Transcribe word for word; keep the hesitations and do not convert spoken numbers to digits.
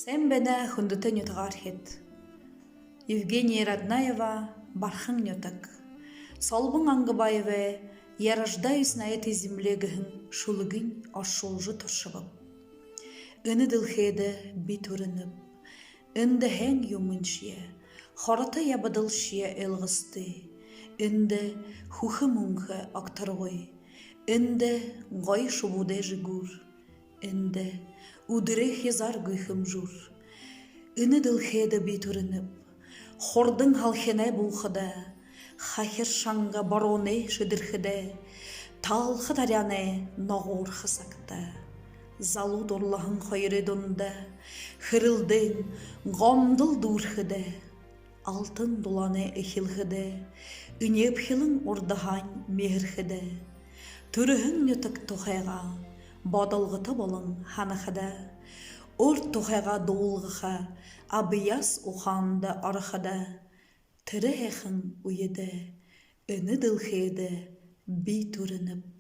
Сайн байна, хүндэтэ нютагаархид. Евгения Раднаева, «Бархан нютаг». Солбон Ангабаевай «Я рождаюсь на этой земле» гэһэн шүлэгынь оршуулжа туршабаб. Энэ дэлхэйдэ би түрэнэб. Эндэ һайн юумэншье, хорото ябадалшье илгастай. Эндэ хүхэ мүнхэ огторгой. Эндэ гоё шубуудай жэгүүр. Эндэ үдэрэй хизааргүй хэмжүүр. Энэ дэлхэйдэ би түрэнэб. Хурдан һалхинай буухада, хахир шанга борооной шэдэрхэдэ, таалха таряанай ногоорхо сагта, залуу дурлаһан хоёрой дунда хэрэлдээн гомдол дүүрэхэдэ, алтан дулаанай эхилхэдэ, энеэбхилэн урдаһаань миһэрхэдэ, түрэһэн нютаг тухайгаа бодолгото болон һанахада, өөр тухайгаа дуулгаха абьяас ухаанда ороходо, тэрэ һайхан үедэ энэ дэлхэйдэ би түрэнэб.